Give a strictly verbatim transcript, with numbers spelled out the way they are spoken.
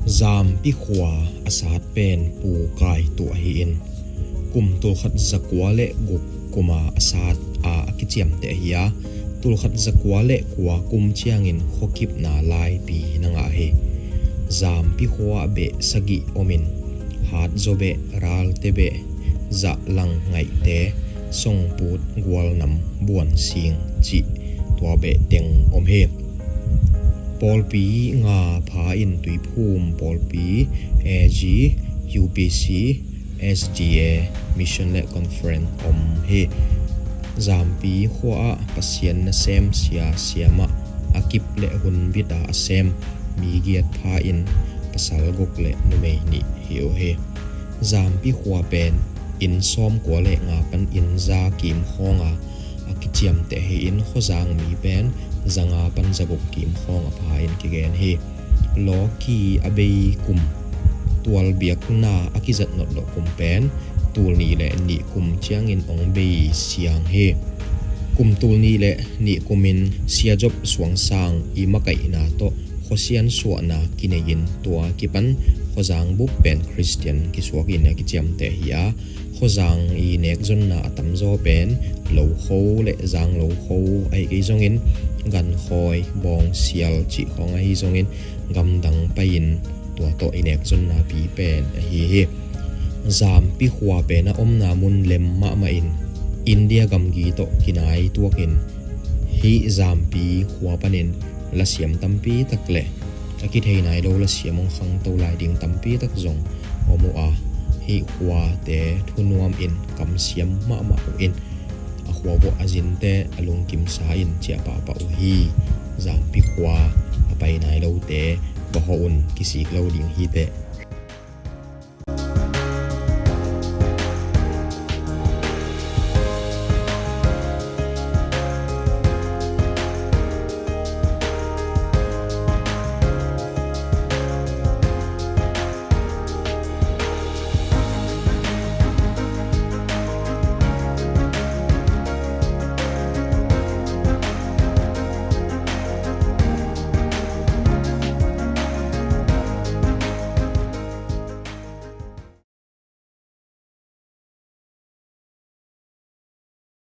Zampi khua a sat pen Pu Kai Tuh ahi in, kum tulkhat zakua le guk kuma a sat a a kiciamteh ahi a, tulkhat zakua le kua kum ciangin khuakipna laipi na ngah hi. Zampi khua ah beh sagih om in, Hatzaw beh, Ralte beh, Zahlang, Ngaihte, Songput, Gualnam, Buansing cih tua beh teng om hi. Pawlpi nga pha in Tuiphum pawlpi, A G, U P C, S D A, Mission le Conference om hi. Zampi khua ah Pasian nasem sia siamah a kip le hunbit a a sem mi giat pha in pasal guk le numei nih hi uh hi. Zampi khua pen inn sawmkua le nga pan inn za kim khawng a a kiciamteh hi in, khuazang mi pen za nga pan za guk kim khawng a pha in kigen hi. Lawki a bei kum, tualbiakna a kizat notloh kum pen tul nih le nih kum ciangin hong bei siang hi. Kum tul nih le nih kumin Sia Job Suangsang i makaihna tawh khuasian suahna kinei in, tua kipan khuazang bup pen Khristian kisuak in a kiciamteh hi a, khuazang i nekzonna a tamzaw pen Lokho le Zang Lokho ahi kei zongin, Gankhawi, Bawngsial cih khawng ahi zongin, gamdang pai-in tua tawh i nekzonna pi pen ahi hi. Zampi khua pen a omna mun lem mahmah in India gamgi tawh kinai tuakin, hih Zampi khua panin lasiam tampi tak le a kithei nai lo lasiam hong khangto lai ding tampi tak zong om uh a, hih khuate thunuam in kamsiam mahmah uh in, a khua vuah a zinte a lungkimsa in ciah pahpah uh hi. Zampi khua a pai nai lote va hawh un, kisik lo ding hi teh.